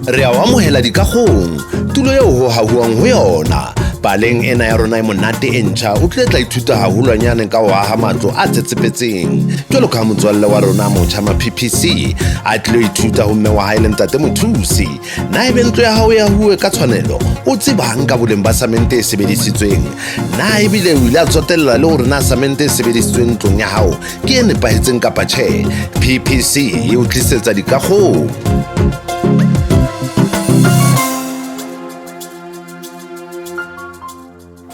Re a o amohela dikagong, tulo eo ho hahuwang ho yona. Paleng ena ya rona e monate e ntjha, o tlile tla ithuta haholwanyane ka ho aha matlo a tsetsepetseng. Jwalo ka ha motswalle wa rona motjha ma-PPC a tlilo ithuta ho mme wa hae le ntate Mothusi. Na ebe ntlo ya hao e ahuwe ka tshwanelo? O tsebang ka boleng ba samente e sebedisitsweng? Na ebile o ile a tsotella le hore na samente e sebedisitsweng ntlong ya hao ke e nepahetseng kapa tjhe? PPC e o tlisetsa dikagong.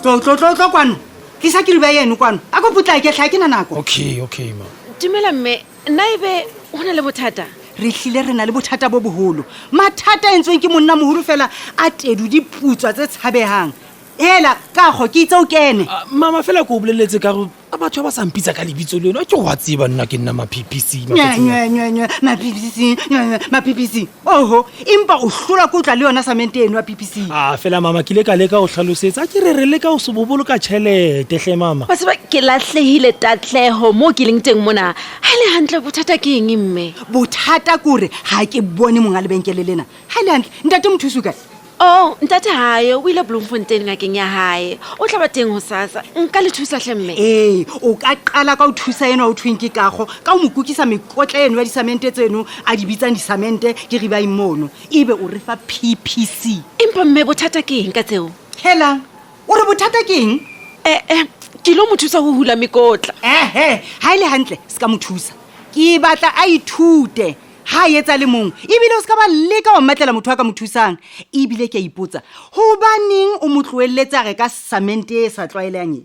Tlo tlo tlo tlo kwano. Tlisa kiriba eno kwano. A ko potlake tlha ke na nako. Okay, okay ma. Dumela mme, nna ebe ho na le bothata? Re hlile re na le bothata bo boholo. Mathata a entsweng ke monna moholo fela a tedu diputswa tse tshabehang. Hela, kago ke itse o kene. Ah, mama fela ke o boleletse ka go a batho ba ba sa mpitsa ka lebitso leno ke wa tseba nna ke nna ma-ppc Nye, ma-PPC, nye, ma-PPC. Oho, empa o hlola ko tla le yona samente eno ya PPC. a fela mama ke ile ka leka go tlhalosetsa a ke re re leka go se bo boloka tšhelete hle mama Wa tseba ke lahlehile tatleho moo ke leng teng mona. Ha e le hantle bothata ke eng mme? Bothata ke hore ha ke bone monga lebenkele lena. Ha e le hantle, ntate Mothusi o kae? Oh, ntate hae o ile Bloemfontein ngakeng ya hae. O tla ba teng hosasa. Nka le thusa hle mme. Ee, o ka qala ka ho thusa enwa o thweng ke Kago ka ho mo kukisa mekotla eno ya disamente tseno a di bitsang disamente ke ribaing mono. Ebe o re fa PPC. Empa mme bothata ke eng ka tseo? Helang, o re bothata ke eng? Eh eh, ke lo mo thusa ho hula mekotla. Ehe, ha e le hantle se ka mo thusa. Ke batla a ithute. Ha a etsa le mong, ebile o se ka ba leka wa mmatlela motho a ka mo thusang. Ebile ke a ipotsa, hobaneng o mo tlohelletse a reka samente e sa tlwaelehang e?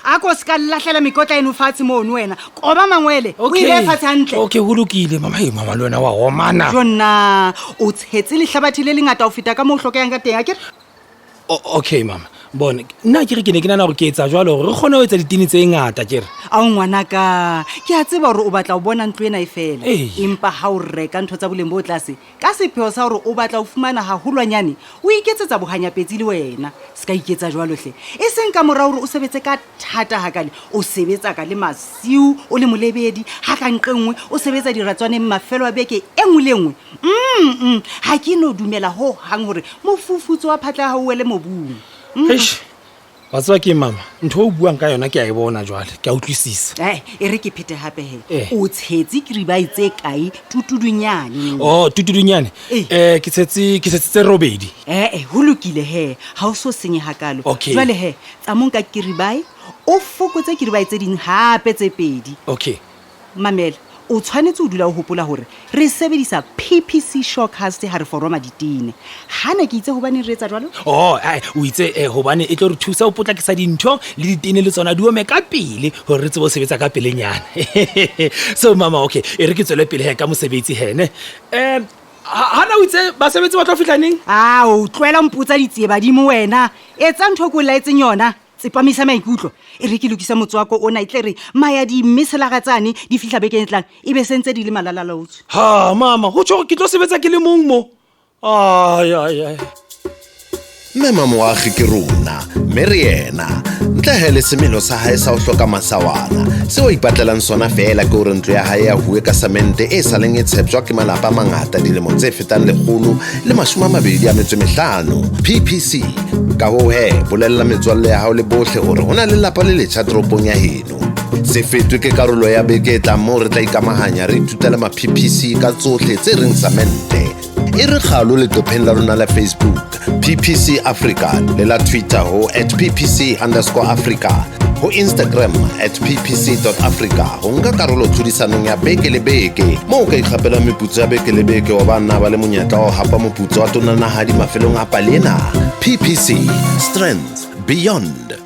A ko se ka lahlela mekotla eno fatshe mono wena. Koba mangwele, o e behe fatshe hantle. Okay, ho lokile mama. Hey, mama le wena wa omana. Jonna, o tshetse lehlabathe le lengata ho feta ka moo o hlokehang ka teng, akere? Okay mama, bone nna ke re ke ne ke nana gore ke etsa jwalo gore re kgone ho etsa ditene tse ngata ke re. Ao ngwanaka, ke a tseba gore o batla ho bona ntlo ena e fela. Ee. Empa ha o reka ntho tsa boleng bo tlase ka sepheo sa gore o batla ho fumana haholwanyane, o iketsetsa bohanyapetsi le wena. Se ka iketsa jwalo hle. E seng ka mora hore o sebetse ka thata hakale, o sebetsa ka le masiu o le molebedi, ha ka nqe nngwe o sebetsa diratswaneng mafelo a beke e nngwe le e nngwe. Mm, ha ke no dumela ho hang hore mofufutso wa phatla ya hao o wele mobung. Eish, wa tseba ke mama, ntho o buang ka yona ke a e bona jwale, ke a utlwisisa. Eh, e re ke phete hape he. Eh. O tshetse kiribai tse kae tutudunyane? Oh, tutudunyane. Eh. Eh, ke tshetse tse robedi. Eh, eh, ho lokile he. Ha o so senye hakalo. Okay. Jwale he, tsamong ka kiribai, o fokotse kiribai tse ding hape tse pedi. Okay. Mamela, o tshwanetse ho dula o hopola hore re sebedisa PPC Surecast ha re foroma ditene. Hana ke itse hobaneng re etsa jwalo? Oh, ai, o itse eh, hobane e tlo re thusa ho potlakisa dintho le ditene le tsona di ome ka pele hore re tsebe ho sebetsa ka pelenyana. So mama, okay, e re ke tswele pele he ka mosebetsi hene. Eh, hana o itse basebetsi ba tlo fihla neng? Ao, tlohela mpotsa ditsiebadimo wena. Etsa ntho e ke o laetseng yona. Tsepamisa maikutlo. E re ke lokise motswako ona e tle re maya di mme selaga tsane di fihla bekeng e tlang e be sentse di le malalalaotswe. Ha mama, ho tjho hore ke tlo sebetsa ke le mong mo. Ai, ai, ai. Mme Mamoagi ke rona, mme re yena. Ntle he le semelo sa hae sa ho hloka masawana. Seo a ipatlelang sona feela ke hore ntlo ya hae ya huwe ka samente e sa leng e tsheptjwa ke malapa a mangata dilemo tse fetang 125. PPC. Ka hoo he, bolella metswalle ya hao le bohle hore ho na le lelapa le letjha toropong ya heno. Se fetwe ke karolo ya beke e tlang moo re tla ikamahanya re ithuta le ma-PPC ka tsohle tse reng samente. E re kgalo leqepheng la rona la Facebook, PPC Africa, le la Twitter ho at PPC underscore Africa, ho Instagram at PPC dot Africa ho nka karolo tlhodisanong ya beke le beke moo o ka ikgapelang meputso ya beke le beke wa ba nna ba le monyetla wa ho hapa moputso wa tonanahadi mafelong a pale ena. PPC, Strength Beyond.